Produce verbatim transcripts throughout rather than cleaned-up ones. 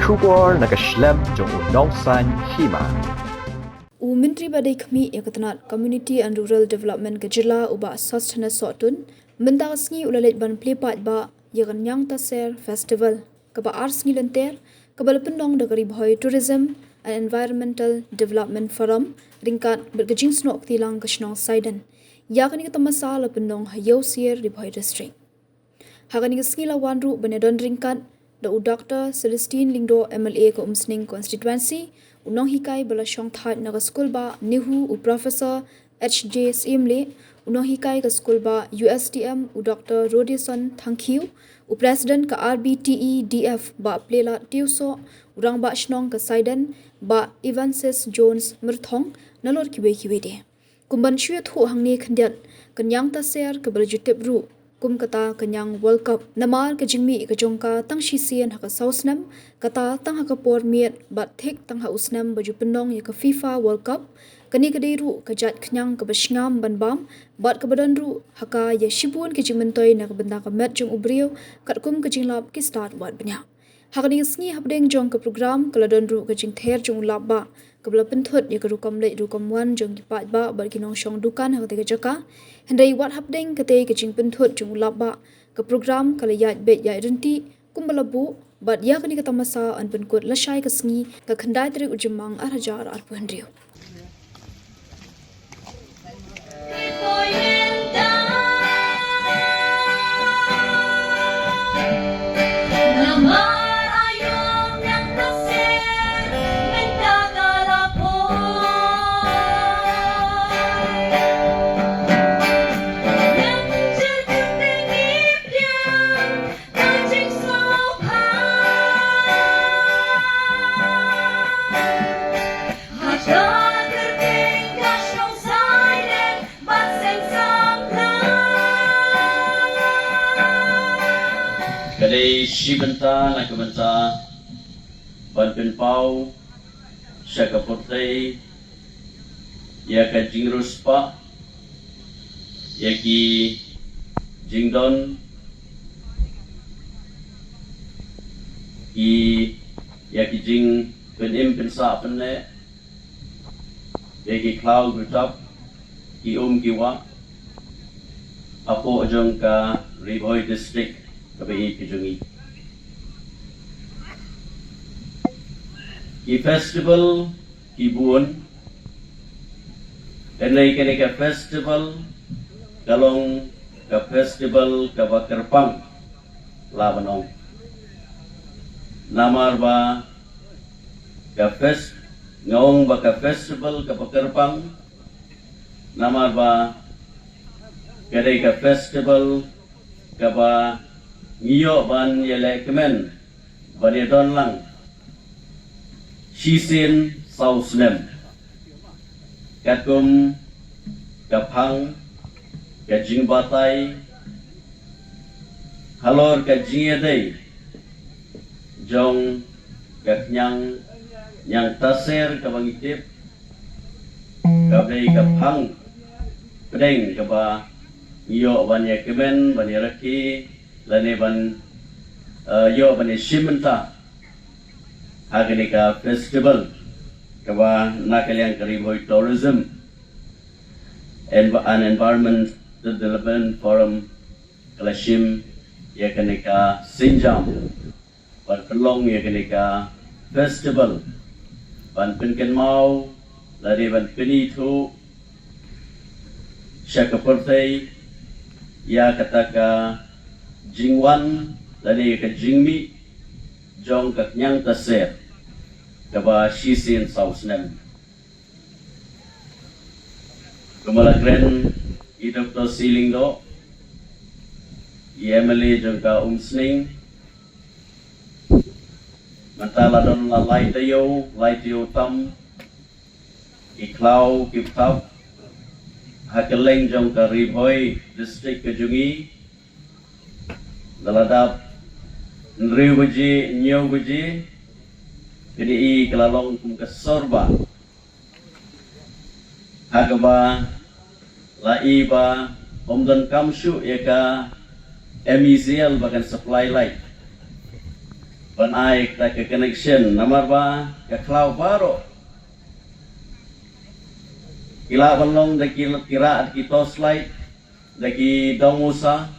Khubor na ka shlem jong u nongsan hima. U Myntri ba dei khmih ïa ka tnat Community and Rural Development ka jylla u Bah Sosthenes Sohtun, mynta ka sngi u la leit ban plie paidbah ïa ka Niangtaser Festival, kaba ar sngi lynter, kaba la pynlong da ka Ri Bhoi Tourism and Environmental Development Forum, ryngkat bad ka jingsnoh kti lang ka shnong Saiden. Ïa kane ka tamasa la pynlong ha Ïewsier, Ri Bhoi District. Ha kane ka sngi la wan ruh ban ïadon ryngkat da u Doctor Celestine Lyngdoh, M L A ka Umsning Constituency, u nonghikai ba la shong thait na ka skulbah NEHU, u Professor H J Syiemlieh, u nonghikai ka skulbah U S T M, u Doctor Rhodieson Thangkhiew, u President ka R B T E D F, Bah Plielad Tiewsoh, u Rangbah Shnong ka Saiden, Bah Evansis Jones Myrthong, nalor kiwei kiwei de. Kum ban shu ïathuh hangne khyndiat, ka Niangtaser kaba la ju tip ruh kum kata ka Niang World Cup, namar ka jingmih ka jong ka tang shisien ha ka saw snem, kata tang ha ka por miet bad thik tang ha u snem ba ju pynlong ïa ka FIFA World Cup. Kane ka dei ruh ka jait khñiang kaba shngam ban bam, bad kaba don ruh ha ka ïa shibun ki jingmyntoi na ka bynta ka met jong u briew, katkum ka jinglap ki stad wad bniah. Ha kane ka sngi, hapdeng jong ka program ka la don ruh ka jingther jong u lapbah, kaba la pynthut ïa ka rukom leit rukom wan jong ki paidbah bad ki nongshong dukan ha katei ka jaka. Hynrei wat hapdeng katei ka jingpynthut jong u lapbah, ka program ka la ïaid beit ïaid ryntih kumba la buh, bad ïa kane ka tamasa yn pynkut lashai ka sngi, ka khyndai tarik u Jymmang ar hajar arphew hynriew. Ka dei shi bynta na ka bynta ban pynpaw sha ka pyrthei ïa ka jingriewspah, ïa ki jingdon, ki, ïa ki jingpynim pynsah pynneh, ïa ki khlaw ki tap, ki um ki wah, hapoh jong ka Ri Bhoi District kaba ïeit ka jong ngi. Ki festival ki bun, hynrei kane ka festival ka long ka festival kaba kyrpang, lah ban ong. Namar ba ka fest-, nga ong ba ka festival kaba kyrpang, namar ba ka dei ka festival kaba ngi ïoh ban ïalehkmen, ban ïadon lang shisien saw snem. Katkum ka phang, ka jingbatai halor ka jingïadei jong ka khñiang Niangtaser kaba ngi tip, kaba dei ka phang pdeng kaba ngi ïoh ban ïakmen, ban ïarakhe, lane ban, eh, ïoh ban ïashim bynta ha kane ka festival, kaba na ka liang ka Ri Bhoi Tourism and, and Environment Development Forum ka la shim ïa kane ka sienjam ban pynlong ïa kane ka festival, ban pynkynmaw lane ban pynithuh sha ka pyrthei ïa kata ka jingwan lane ka jingmih jong ka khñiang Taser kaba shisien saw snem. Kumba la kren i Doctor C. Lyngdoh, i M L A jong ka Umsning, mynta la don la lai taïew, lai taïew tam ki khlaw ki bthap ha kylleng jong ka Ri Bhoi District ka jong ngi. La la dap hynriew baje, hynñiew baje, kane i ka la long kum ka sor ba ha kaba la i ba ym donkam shuh ïa ka M E C L ba kan supply light. ban ai kata ka connection, namar ba ka khlaw baroh ki lah ban long da ki, ki rah da ki torchlight, da ki dong usa,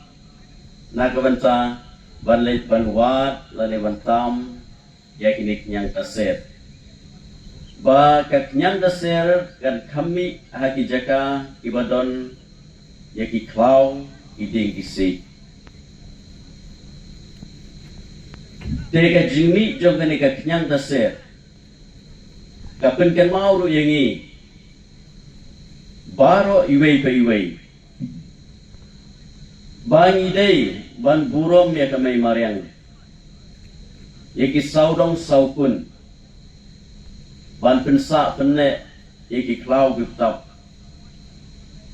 na ka bynta ban leit ban wad lane ban tam ïa kine ki khñiang taser. Ba ka khñiang taser kan kham mih ha ki jaka kiba don ïa ki khlaw, ki dieng ki siej. Te ka jingmih jong kane ka khñiang taser ka pynkynmaw ruh ïa ngi baroh iwei pa iwei ba ngi dei ban burom ïa ka mei mariang, ïa ki sawdong sawkun, ban pynsah pynneh ïa ki khlaw ki btap,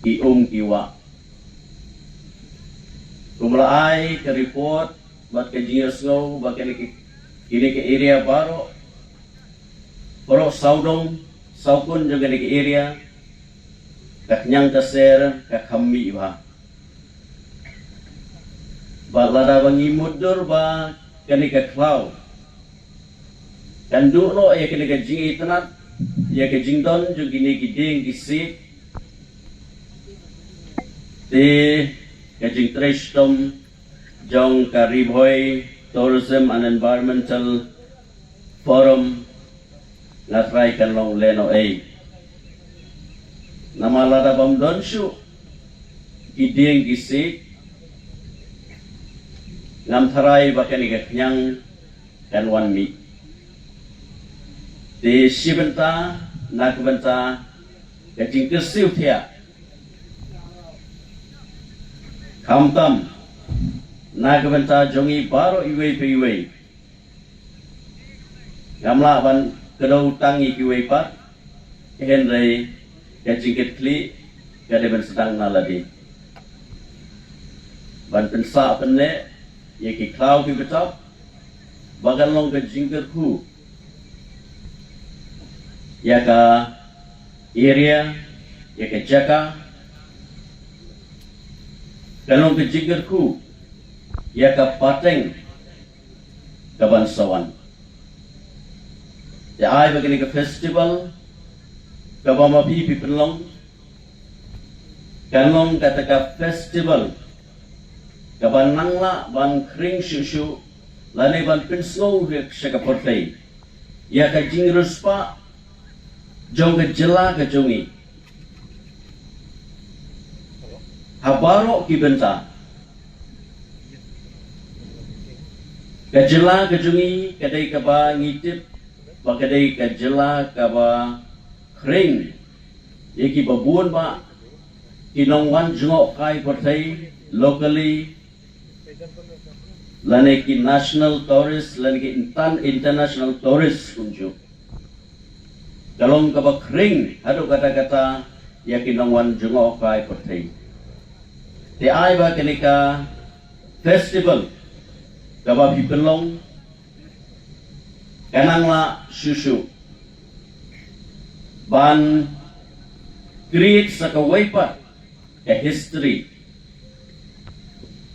ki um ki wah. Kumba la ai ka report bad ka jingïasngew ba kine ki, kine ki area baroh, baroh sawdong sawkun jong kine ki area, ka khñiang taser ka kham mih bha. Bad lada ba ngi mutdur ba kane ka khlaw kan duh noh ïa kane ka jingitynnad, ïa ka jingdon jong kine ki dieng ki siej, te ka jingtrei shitom jong ka Ri Bhoi Tourism and Environmental Forum, nga tharai kan long lehnohei. Namar lada bym don shuh ki dieng ki siej, ngam tharai ba kane ka khñiang kan wan mih. Te shi bynta na ka bynta ka jingkyrsiew thiah, khamtam na ka bynta jong ngi baroh iwei pa iwei. Ngam lah ban kdew tang ïa kiwei pat, hynrei ka jingkitkhlieh ka dei ban sdang na lade. Ban pynsah pynneh ïa ki khlaw ki btap, ba kan long ka jingkyrkhu ïa ka area, ïa ka jaka, kan long ka jingkyrkhu ïa ka pateng kaban sa wan. Te ai ba kane ka festival kaba ma phi phi pynlong kan long kata ka festival kaban nang lah ban khring shuh shuh lane ban pynsngew sha ka pyrthei ïa ka jingriewspah jong ka jylla ka jong ngi ha baroh ki bynta. Ka jylla ka jong ngi ka dei kaba ngi tip ba ka dei ka jylla kaba khring ïa kiba bun bah ki nongwan jngohkai pyrthei, locally, lane ki national tourist lane ki inter-, international tourist kumjuh. Ka long kaba khring haduh katta katta ïa ki nongwan jngohkai pyrthei. Te ai ba kane ka festival kaba phi pynlong ka nang lah shuh shuh ban create sa kawei pat ka history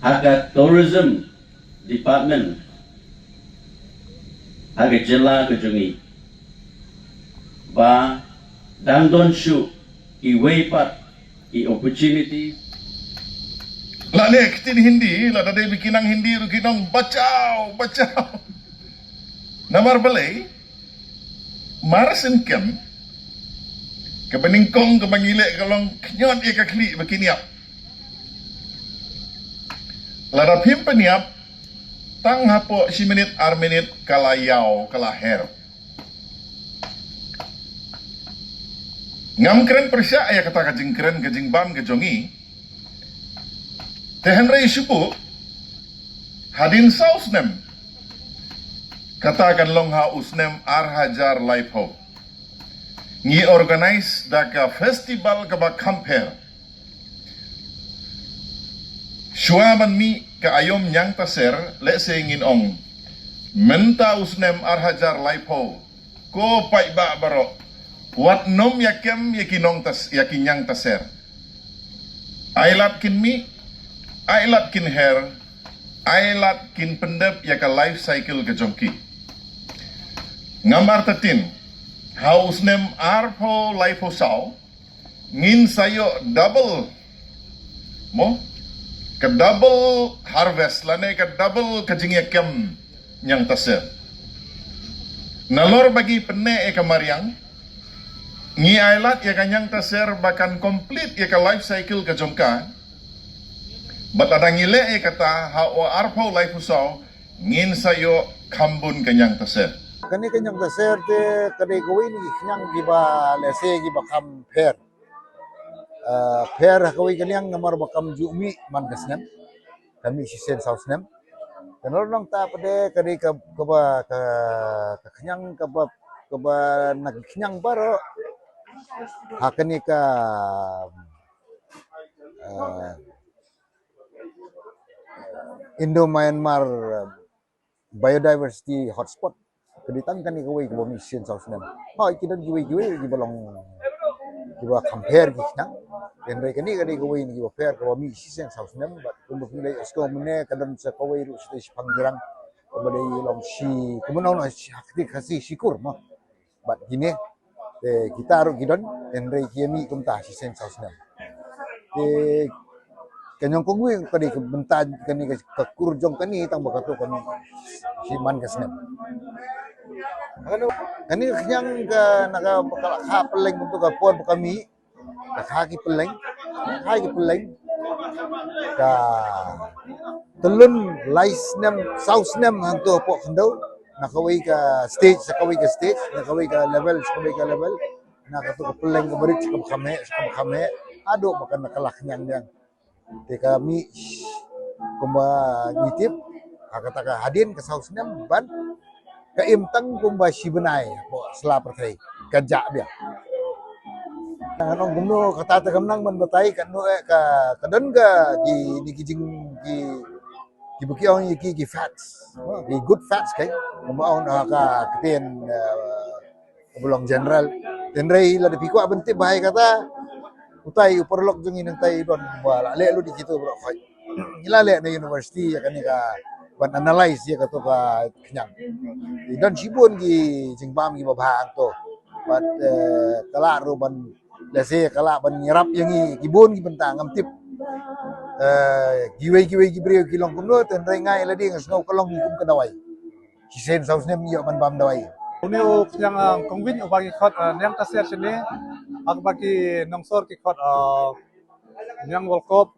ha ka tourism department ha ka jylla ka jong ngi, ba dang don shuh kiwei pat ki opportunity. Lane ktien Hindi, lada dei ba ki nang Hindi ruh kin ong bachao, bachao. Namar balei? Mar shen kem, kaba nyngkong kaba ngi leh ka long khñiot ïa ka khlieh ba kin ïap. Lada phim pynïap, tang hapoh shi minit ar minit ka la ïaw, ka la her. Ngam kren pyrshah ïa kata ka jingkren ka jingbam ka jong ngi. Te hynrei shu buh hadien saw snem, kata kan long ha u snem ar hajar laiphew, ngi organise da ka festival kaba kham pher. Shuwa ban mih ka aïom ñiang taser, lehse ngin ong, mynta u snem ar hajar laiphew, ko paidbah baroh, wat nym ïa kem ïa ki nong tas-, ïa ki ñiang taser. Ai lad kin mih, ai lad kin her, Ai lad kin pyndep ïa ka life cycle ka jong ki. Namar kata, ha u snem arphew laiphew saw ngin sa ïoh double, mo, ka double harvest lane ka double ka jingïakem ñiangtaser. Nalor ba ngi pynneh ïa ka mariang, ngi ai lad ïa ka ñiangtaser ba kan complete ïa ka life cycle ka jong ka. Bad lada ngi leh ïa kata, ha u arphew laiphew saw ngin sa ïoh kham bun ka ñiangtaser. Kane ka ñiangtaser te ka dei kawei na ki khñiang kiba lehse kiba kham pher. Ah, pher ha kawei ka liang namar ba kam ju mih man ka snem, ka mih shisien saw snem. Ka nalor nangta pat de ka dei ka, kaba, ka, ka khñiang kaba, kaba na ki khñiang baroh ha kane ka, ah, Indo-Myanmar, ah, biodiversity hotspot. Ka dei tang kane kawei kaba mih shisien saw snem. Hooid, ki don kiwei kiwei kiba long kiba kham pher ki khñiang. Hynrei kane ka dei kawei na kiba pher kaba mih shisien saw snem bad kumba phi la ïohsngew mynne ka don sa kawei ruh shatei shipang jrang kaba dei long shi, kumno, shi, ha kti Khasi shi kur, mo. Bad kine, eh, kita ruh ki don, hynrei ki ïa mih kumta shisien saw snem. Te ka ñiangkongwei ka dei ka bynta kane ka, ka kur jong kane tang ba kato ka mih shi man ka snem. Kane ka khñiang ka na ka, ka la kha pylleng kumto ka por ba ka mih, ka kha ki pylleng, kha ki pylleng, ka tylun lai snem, saw snem hangto hapoh khyndew, na kawei ka stage sha kawei ka stage, na kawei ka level sha kawei ka level, na kato ka pylleng kaba rit sha kaba kham heh, sha kaba kham heh, haduh ba kan da ka la khñiang biang. Te ka mih kumba ngi tip, ha kata ka hadien ka saw snem bad ka im tang kumba shi bnai hapoh sla pyrthei, ka jah biang. Nga ong kumno kata te kam nang ban batai, katno eh ka, ka don ka ki, ni ki jing ki, kiba ki ong ïa ki, ki fats, ki good fats, kai, kumba ong ha ka ktien, eh, kaba long general. Hynrei lada phi kwah ban tip bha ïa kata, utai u paralok jong ngi nangtai don ba la leh lut ïa kito baroh khoit. Ngi la leh na university ïa kane ka ban analyze ïa kato ka khñiang. Don shibun ki jingbam kiba bha hangto. Bad, eh, ka lah ruh ban, lehse ka lah ban ïarap ïa ngi ki bun ki bynta, ngam tip, eh, kiwei kiwei ki briew ki long kumno, hynrei nga ïa lade nga sngew ka long kum ka dawai. Shisien saw snem ïoh ban bam dawai. Une u khñiang, ah, kongwin uba ngi khot, ah, ñiangtaser shane, ha kaba ki nongsor ki khot, ah, ñiang wolkop,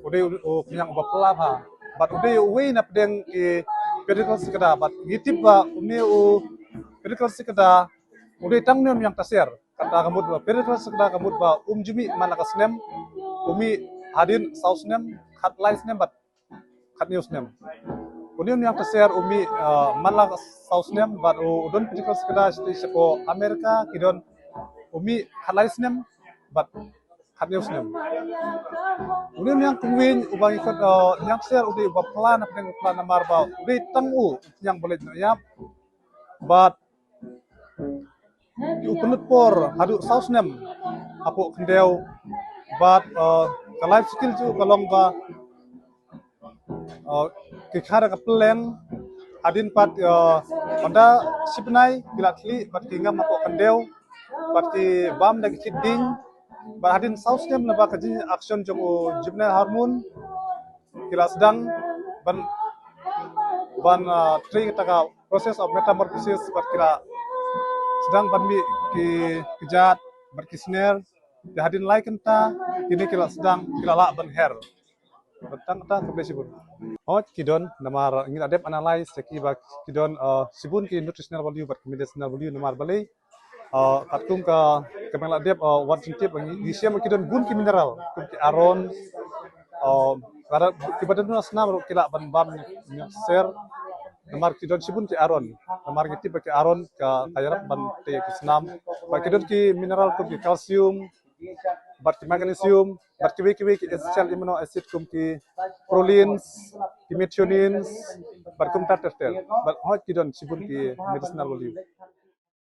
u dei u, u khñiang uba pla bha. Bad u dei uwei na pdeng ki Pedicle Cicada, bad ngi tip ba une u Pedicle Cicada u dei tang une u ñiangtaser. Kata ka mut ba Pedicle Cicada ka mut ba um ju mih man la ka snem, u mih hadien saw snem, khatlai snem bad khathynñiew snem. Une u ñiangtaser u mih, ah, man la ka saw snem bad u, u don Pedicle Cicada shatei sha ko America, ki don u mih khatlai snem bad khathynñiew snem. Une u ñiang kongwin uba ngi khot, ah, ñiangtaser u dei uba pla na pdeng u pla namar ba u dei tang u ñiang ba leit noh ïap. Bad u pynlut por haduh saw snem hapoh khyndew. Bad, eh, ka life cycle jong u ka long ba, eh, ki kha da ka pylleng, hadien pat, eh, ynda shi bnai ki la thli bad ki ngam hapoh khyndew bad ki bam da ki khit dieng. Bad hadien saw snem naba ka jing action jong u juvenile hormone ki la sdang ban, ban, ah, trei kata ka process of metamorphosis bad ki la sdang ban mih ki kjat bad ki sner. Te hadien lai kynta kine ki la sdang, ki la lah ban her. Bad tang kata, khublei shibun. Hooid ki don, namar ngi la dep analyze ïa ki ba ki don, ah, shibun ki nutritional value bad ki medicinal value namar balei. Ah, katkum ka, ka meng la dep, ah, wat jingtip ngi, ngi shem ki don bun ki mineral, kum ki iron, ah, kiba don na snam ruh ki lah ban bam ñiangtaser, namar ki don shibun ki iron, namar ngi tip ba ki iron ka, ka ïarap ban tei ki snam, bad ki don ki mineral kum ki calcium, bad ki magnesium, bad kiwei kiwei ki essential amino acid kum ki prolines, ki methionines, bad kumta ter ter, bad hooid ki don shibun ki medicinal value.